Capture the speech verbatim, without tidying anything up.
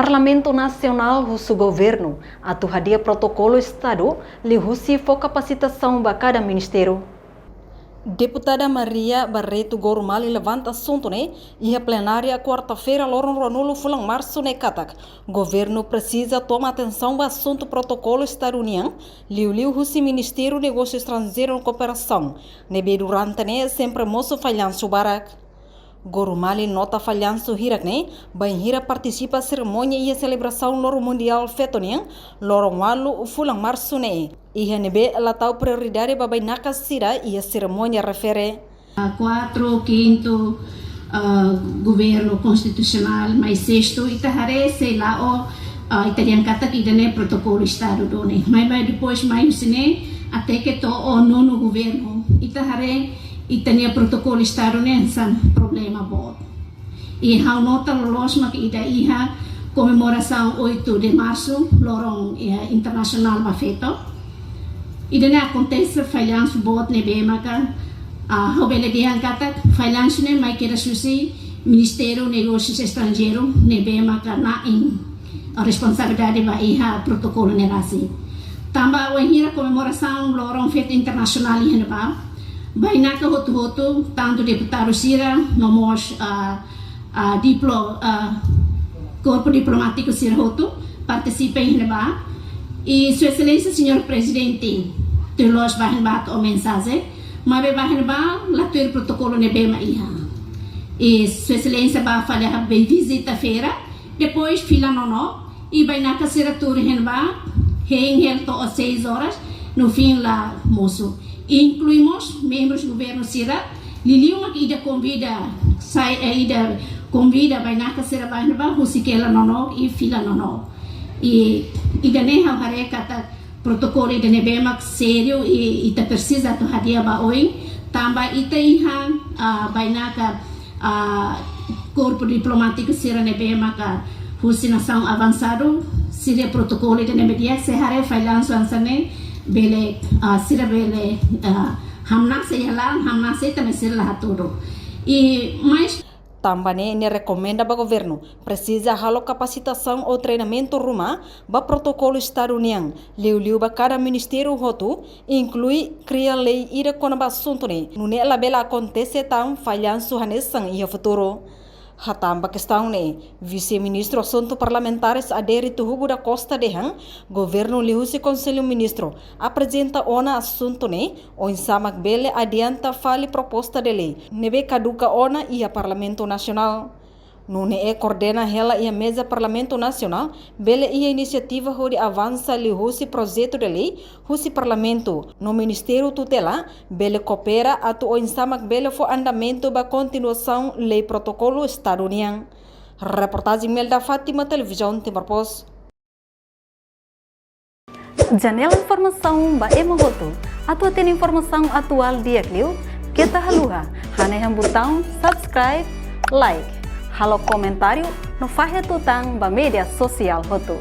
Parlamentu Nasionál husu governu atu hadi'a protokolu Estadu liuhusi fó kapasitasaun ba kada ministériu. Deputada Maria Barreto Gorumali levanta asuntu ne'e iha plenária kuarta-feira loron ruanulu fulan Marsu ne'e katak governu presiza toma atensaun ba asuntu protokolu Estadu nian, liuliu husi Ministériu Negósiu Estranjeiru no Kooperasaun, ne'ebé durante ne'e sempre mosu fallansu barak. Gorumali nota fallansu hirak ne'e bainhira partisipa serimónia iha selebrasaun Loron Mundiál Feto nian, loron ualu fulan Marsu ne'e, iha ne'ebé la tau prioridade ba bainaka sira iha serimónia refere. Ah, kuartu, kintu, ah, governu konstitusionál, mai sestu, ita haree sei la'o, ah, ita dehan katak ida-ne'e protokolu Estadu duni. Maibé depois mai husi ne'e, até ke to'o nonu governu, ita haree ita-nia protokolu Estadu ne'e hanesan problema boot. I ha'u nota loloos mak ida iha komemorasaun oito de Março, loron, eh, internasionál ba feto. Ida-ne'e akontese fallansu boot ne'ebé maka, ah, ha'u bele dehan katak fallansu ne'e mai kedas husi Ministériu Negósius Estranjeiru ne'ebé maka na'in responsabilidade ba iha protokolu ne'e rasik. Tanba wainhira komemorasaun loron feto internasionál iha ne'ebá, bainaka hotu-hotu, tantu deputadu sira, no mós, ah, ah, diplo-, ah, korpu diplomátiku sira hotu partisipa iha ne'ebá. I Sua Exelénsia Señór Prezidente tuir loos bá iha ne'ebá to'o mensajen, maibé bá iha ne'ebá la tuir protokolu ne'ebé mak iha. I Sua Exelénsia bá fali ha'u bá vizita feira, depois fila nonook, i bainaka sira tuur iha ne'ebá, hein hela to'o seis horas, no fim la mosu. Inklui mós membrus governu sira, liuliu mak ida konvida, sai, eh, ida konvida bainaka sira bá iha ne'ebá, husik hela nonook i fila nonook. I ida-ne'e ha'u haree katak protokolu ida ne'ebé mak sériu i ita presiza atu hadi'a ba oin, tanba ita iha, ah, bainaka, ah, korpu diplomátiku sira ne'ebé maka husi nasaun avansadu, sira protokolu ida ne'ebé di'ak, se haree fallansu hanesan ne'e bele, ah, sira bele, ah, hamnasa iha laran, hamnasa ita, maibé sira la hatudu. I mais Tanba ne'e nia rekomenda ba governu presiza halo kapasitasaun ou treinamentu ruma ba protokolu Estadu nian, liuliu ba kada ministériu hotu, inklui kria lei ida kona-ba asuntu ne'e, nune'e labele akontese tan fallansu hanesan iha futuru. Hatán ba kestaun ne'e, Vise-Ministru Asuntu Parlamentares Adérito Hugo da Costa dehan, governu liuhusi Konsellu Ministru aprezenta ona asuntu ne'e, oinsá mak bele adianta fali proposta de lei ne'ebé kaduka ona iha Parlamentu Nasionál. Nune'e koordena hela iha meza Parlamentu Nasionál, bele iha inisiativa hodi avansa liuhusi projetu de lei husi Parlamentu, no Ministériu Tutela bele koopera atu oinsá mak bele fó andamentu ba kontinuasaun lei protokolu Estadu nian. Reportajen Melda Fátima, Televizaun Timor Post. Janela informasaun ba ema hotu. Atu hatene informasaun atuál di'ak liu, keta haluha hanehan butaun subscribe, like, halo komentáriu no fahe tutan ba média sosiál hotu.